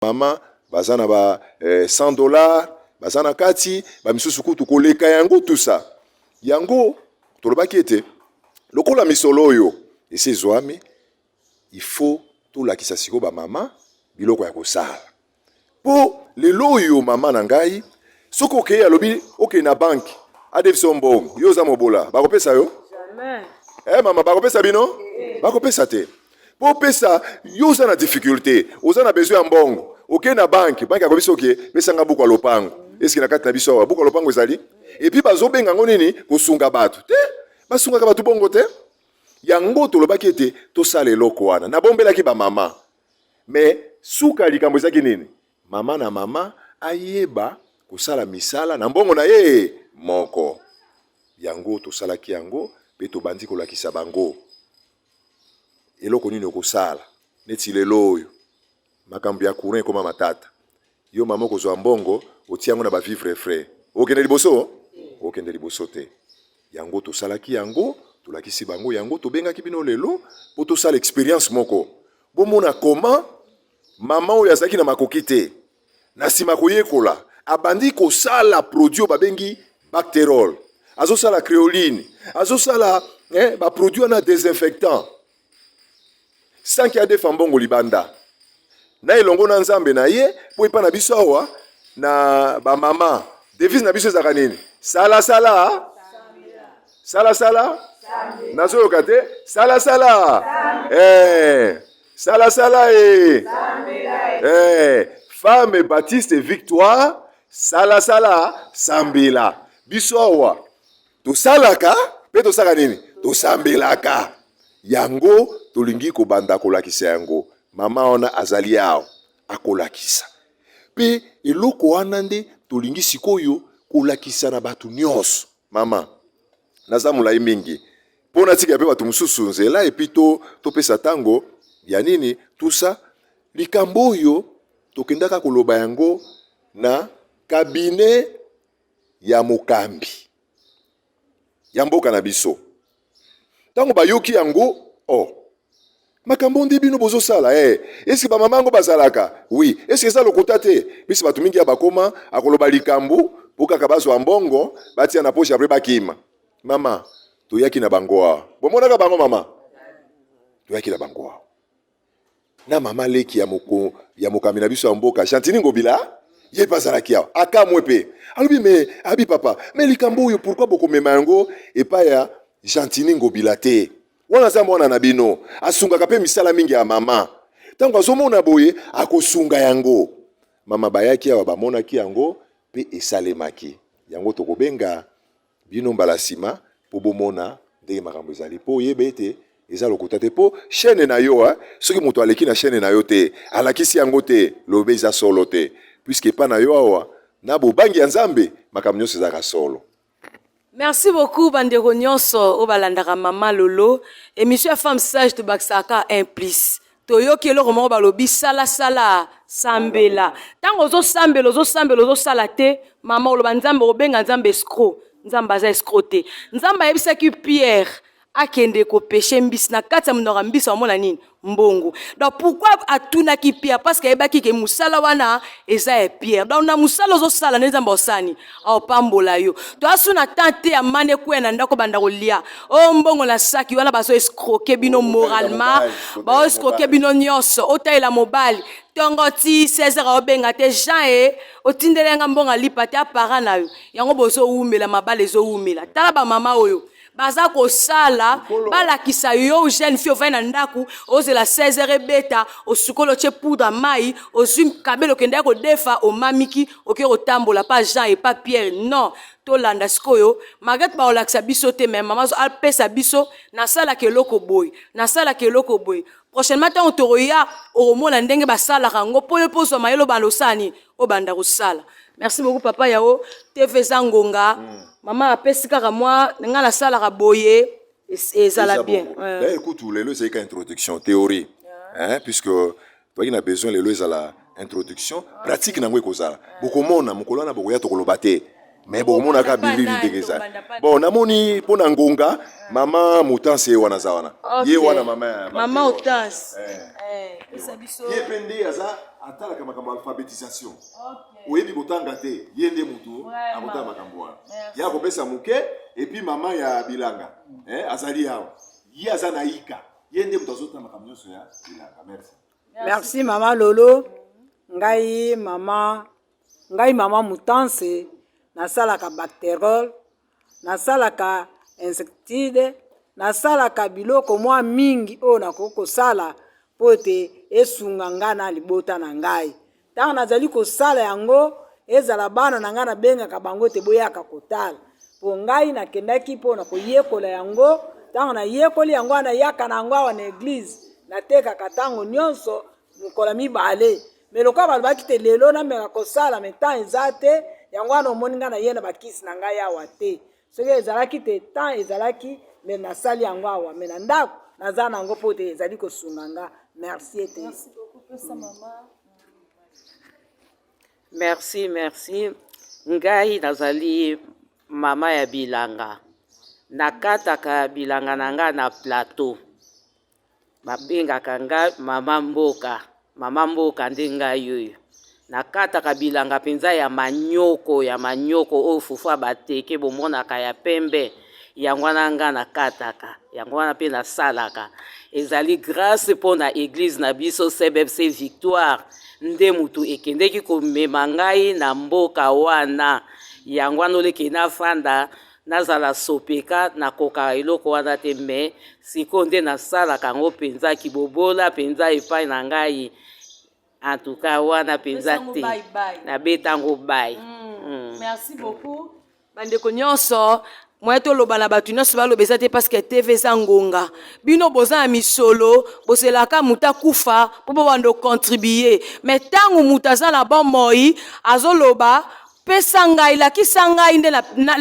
Mama baza na ba 100 $ baza na kati, bamisusu kutu koleka yango. Tusa yango, tolobaki ete lokola misolo oyo esi ezwami, il faut tolakisa sikoyo bamama biloko ya kosala. Mpo lelo oyo, mama na ngai, soki okei, alobi okei na banque, adefisa mbongo, yo oza mobola, bakopesa yo? Mama, bakopesa bino? Bakopesa te. Mpo opesa, yo oza na difficulté, oza na besoin ya mbongo, okei na banque, banque akobisa: "Oke, pesanga buku ya lopango." Eske na kati na biso awa buku ya lopango ezali? Et puis bazobenga yango nini? Kosunga bato te, basungaka bato bongo te. Yango tolobaki ete tosala eloko wana. Nabombelaki bamama, mais suka likambo ezalaki nini? Mama na mama ayeba kosala misala na mbongo na ye moko. Yango tosalaki yango mpe tobandi kolakisa bango eloko nini okosala. Neti lelo oyo makambo ya courant ekóma matata, yo mama okozwa mbongo, otia yango na bavivres frais, okende liboso? Okende liboso te. Yango tosalaki yango, tolakisi bango yango. Tobengaki bino lelo mpo tosala expérience moko, bomona koma mama oyo azalaki na makoki te, na nsima koyekola, abandi kosala produit oyo babengi Bacterol, azosala créoline, azosala baproduit wana désinfectant sans que adefa mbongo libanda, na elongo na Nzambe na ye. Mpo epa na biso awa na bamama, devise na biso ezalaka nini? Salasala, salasala. Nazoyoka te. Salasala, salasala e femme baptiste victoire, salasala, sambela. Biso awa tosalaka mpe tosalaka nini? Tosambelaka. Yango tolingi kobanda kolakisa yango. Mama wana azali awa, akolakisa mpe eloko wana nde tolingi sikoyo kolakisa na bato nyonso. Mama, naza molai mingi mpo natika mpe bato mosusu nzela, et puis topesa ntango ya nini tusa. Likambo oyo tokendaka koloba yango na cabinet ya mokambi ya mboka na biso. Ntango bayoki yango, oh, makambo nde bino bozosala, eske bamama yango bazalaka? Oui, eske eza lokuta te? Biso bato mingi ya bakoma akoloba likambo mpo kaka bazwa mbongo, batia na poche, après bakima. Mama, toyaki na bango awa, bomonaka bango. Mama, toyaki na bango awa na mama leki ya mokambi na biso ya mboka, Gentiny Ngobila. Ye mpe azalaki awa, akamwe mpe alobi: "Mais abi papa, mais likambo oyo, pourquoi bokomema yango epai ya Gentiny Ngobila te? Wana aza mwana na bino, asungaka mpe misala mingi ya mama. Ntango azomona boye, akosunga yango." Mama, bayaki awa, bamonaki yango mpe esalemaki yango. Tokobenga bino mbala nsima mpo bomona ndenge makambo ezali, mpo oyeba ete eza lokuta te. Mpo chaîne na yo, soki moto aleki na chaîne na yo te, alakisi yango te, lobe eza solo te, puisque epa na yo awa, na bobangi ya Nzambe, makambo nyonso ezalaka solo. Merci beaucoup, bandeko nyonso oyo balandaka Mama Lolo, émission ya Femme Sage. Tobakisaka un plus. Toyoki eloko moko, balobi salasala, sambela. Ntango ozosambela, ozosambela, ozosala te, mama, oloba Nzambe, obenga Nzambe escroc. Nzambe aza escroc te. Nzambe ayebisaki Pierre akende kopêcher mbisi, na kati ya monoko ya mbisi amona nini? Mbongo. Donc pourquoi atunaki Pierre? Parce que ayebaki ke mosala wana eza ya Pierre. Donc na mosala ozosala nde Nzambe osani aopambola yo. Toasu na temps te ya mane ekwea na ndako, banda kolia oyo mbongo na saki wana. Bazo escroquer bino moralement, baoescroquer bino nyonso. Otalela mobali ntongo ti 16 heures, aobenga te: "Jean e, otindeli nga mbongo alipa te." Apara na yo yango, bozowumela, mabala ezowumela. Tala bamama oyo baza kosala, balakisa yo. Jeune fille, ovandi na ndako, ozela 16 heures ebeta, osukoli, otie poudre, mai, ozwi kabelo, okendaki kodefa, omamiki, oke kotambola pa Jean et pa Pierre. Non, tolanda sikoyo. Malgré bakolakisa biso te, mais mama apesa biso: nasalaka eloko boye, nasalaka eloko boye. Prochainement ntango tokoya, okomona ndenge basalaka yango, mpo yo mpo ozwa mayele, obanda osala nini, obanda kosala. Merci beaucoup, papa Yao TV. Eza ngonga. Mama apesi kaka mwa ngai nasalaka boye, ezala bien. D'ailleurs kutu lelo ezalaki ka introduction théorie, hein, puisque toyaki na besoin lelo ezala introduction. Pratique nango ekozala, bokomona mokolo wana bokoya. Tokoloba te, mais bokomonaka bilili ndenge ezali. Bon, namoni mpo na ngonga, mama Moutanse ye wana aza wana, ye wana mama. Mama Hortense. Ye mpe nde aza. Atalaka makambo ya alphabetisation. Oyebi kotanga te, ye nde mutu akotala makambo wana. Ye akopesa moke. Et puis mama ya bilanga, eh, azali awa, ye aza na ika, ye nde moto azotala makambo nyonso ya bilanga. Merci. Merci, mama Lolo. Ngai mama, ngai mama Mutanse, nasalaka bactérol, nasalaka insecticide, nasalaka biloko mwa mingi oyo nakoki kosala mpo ete esunga ngai na libota na ngai. Ntango nazali kosala yango, ezala bana na ngai, nabengaka bango ete boyaka kotala, mpo ngai nakendaki mpo na koyekola yango. Ntango nayekoli yango wana, nayaka na yango awa na église, natekaka ntango nyonso mokolo mibale. Me lokola balobaki te lelo nameka kosala, me temps eza te, yango wana omoni ngai naye na bakisi na ngai awa te. Soki ezalaki te, temps ezalaki, me nasali yango awa, me na ndako naza na yango mpo te ezali kosunga nga. Merci ete. Merci, merci. Ngai nazali mama ya bilanga. Nakataka bilanga na ngai na Plateau. Babengaka ngai mama mboka. Mama mboka nde ngai oyo. Nakataka bilanga mpenza ya manyoko, ya manyoko oyo fufu ya bateke bomonaka ya pembe. Yango wana ngai nakataka, yango wana mpe nasalaka. Ezali grâce mpona église na biso CBFC Victoire nde mutu ekendeki komema ngai na mboka wana. Yango wana oleki nafanda, nazala sopeka, nakokaka eloko wana te. Me sikoyo nde nasalaka yango mpenza kibobola mpenza epai na ngai. En tout cas wana mpenza te, nabetango bai. Merci beaucoup, bandeko nyonso. Moye toloba na bato nyonso baloba eza te, parce que TV eza ngonga. Bino boza na misolo, bozelaka moto akufa mpo bobanda ocontribuer. Mais ntango moto aza na bomoi, azoloba: pesa ngai, lakisa ngai nde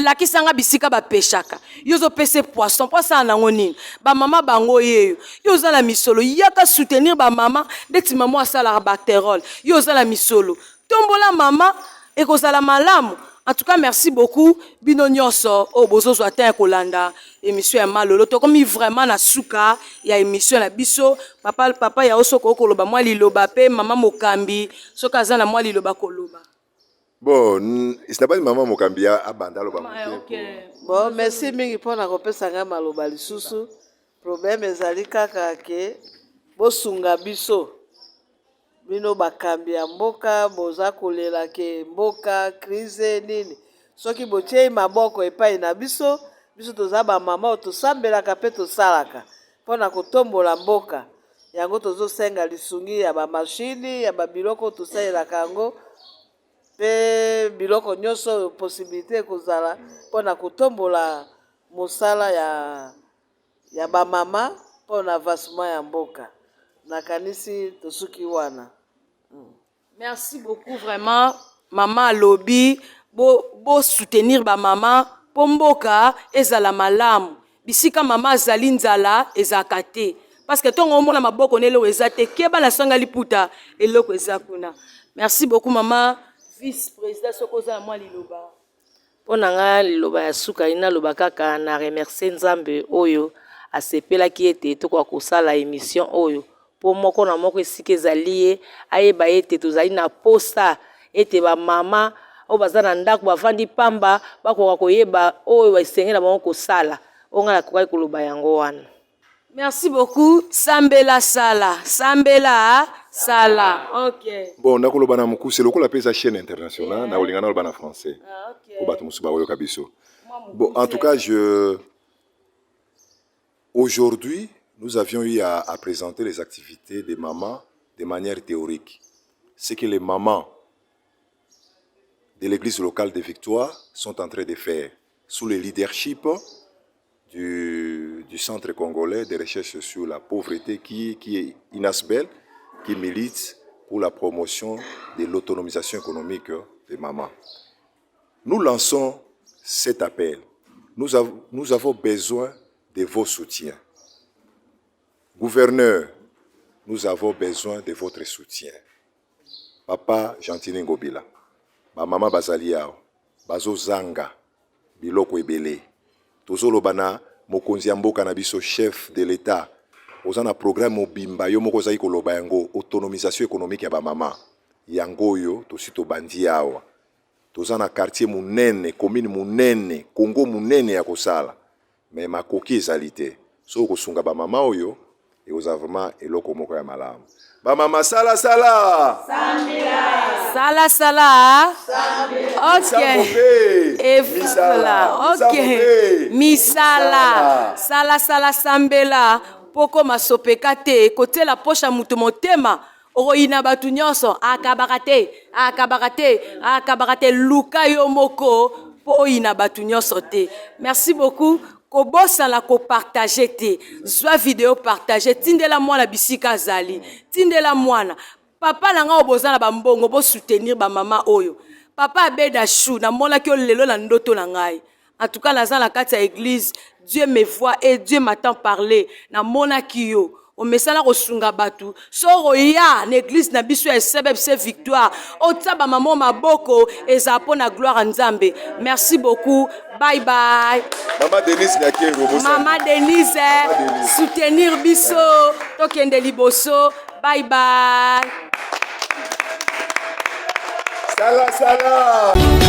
lakisa ngai bisika bapeshaka. Yo ozopesa poisson mpo asala nango nini? Bamama bango yeyo. Yo oza na misolo, yaka soutenir bamama. Ndeti mama asalaka bactérol, yo oza na misolo, tombola mama, ekozala malamu. En tout cas, merci beaucoup bino nyonso oyo bozozwa temps ya kolanda émission ya Malolo. Tokomi vraiment na suka ya émission na biso. Papa, papa yao, soki okoloba mwa liloba, mpe mama mokambi soki aza na mwa liloba koloba. Bon, nabali mama mokambi abanda aloba moke. Bon, merci mingi mpona kopesa ngai maloba lisusu. Problème ezali kaka ke bosunga biso. Bino bakambi ya mboka, boza kolela ke mboka crise nini. Soki botiei maboko epai na biso, biso toza bamama oyo tosambelaka mpe tosalaka mpona kotombola mboka. Yango tozosenga lisungi ya bamashini, ya babiloko oyo tosalelaka yango, mpe biloko nyonso oyo possibilité ekozala mpona kotombola mosala ya bamama mpona avancement ya mboka. Nakanisi tosuki wana. Merci beaucoup vraiment. Mama alobi bo soutenir bamama mpo mboka ezala malamu. Bisika mama azali, nzala ezalaka te, parce que ntongo omona maboko na eloko eza te, keba na sanga liputa, eloko eza kuna. Merci beaucoup, mama vice président, soki oza na mwa liloba. Mpo na ngai, liloba ya suka ye naloba kaka na remercier Nzambe oyo asepelaki ete tokoka kosala émission oyo, mpo moko na moko esika ezali ye ayeba ete tozali na posa ete bamama oyo baza na ndako bavandi pamba bakoka koyeba oyo esengeli na bango kosala. Oyo ngai nakokaki koloba yango wana. Merci beaucoup. Sambela, sala, sambela, sala. Ok. Bon, nakoloba na mokuse lokola mpe eza chaîne internationale, nakolinga naloba na français po bato mosusu bakoyoka biso. Bon, en tout cas, je aujourd'hui, nous avions eu à présenter les activités des mamans de manière théorique, ce que les mamans de l'église locale de Victoire sont en train de faire sous le leadership du Centre congolais de recherche sur la pauvreté qui est INASBEL, qui milite pour la promotion de l'autonomisation économique des mamans. Nous lançons cet appel. Nous avons besoin de vos soutiens. Gouverneur, nous avons besoin de votre soutien. Papa Gentiny Ngobila, bamama bazali awa, bazozanga biloko ebele. Tozoloba na mokonzi ya mboka na biso, chef de l'État. Oza na programme mobimba, yo moko ozali koloba yango, autonomisation économique ya bamama. Yango oyo tosi tobandi awa. Toza na quartier monene, commune monene, Congo monene ya kosala. Mais makoki ezali te. Soki okosunga ba mama oyo, ekozala vraiment eloko moko ya malamu. Ba mama sala sala! Sambela! Sala sala! Sambela! Ok. Misala. Ok. Misala. Sala sala sambela. Poko masopeka te, kotiela poche ya moto motema. Okoyina bato nyonso, akabaka te, akabaka te, akabaka te. Luka yo moko mpo oyina bato nyonso te. Merci beaucoup. Kobosana kopartage te. Zwa video partage, tindela mwana bisika azali, tindela mwana. Papa na ngai oyo boza na bambongo, bosoutenir bamama oyo. Papa Abeda Chou, namonaki yo lelo na ndoto na ngai. En tout cas, naza na kati ya église, Dieu me voit et Dieu m'attend parler. Namonaki yo. Omesana kosunga bato. Soki oya na église na biso ya SBFC Victoire, otia ba mama maboko, ezala mpo na gloire ya Nzambe. Merci beaucoup. Bye bye. Mama Denise Nyakero, bosani. Mama Denise, Mama Denise. soutenir biso, tokende liboso. Bye bye. Sala sala.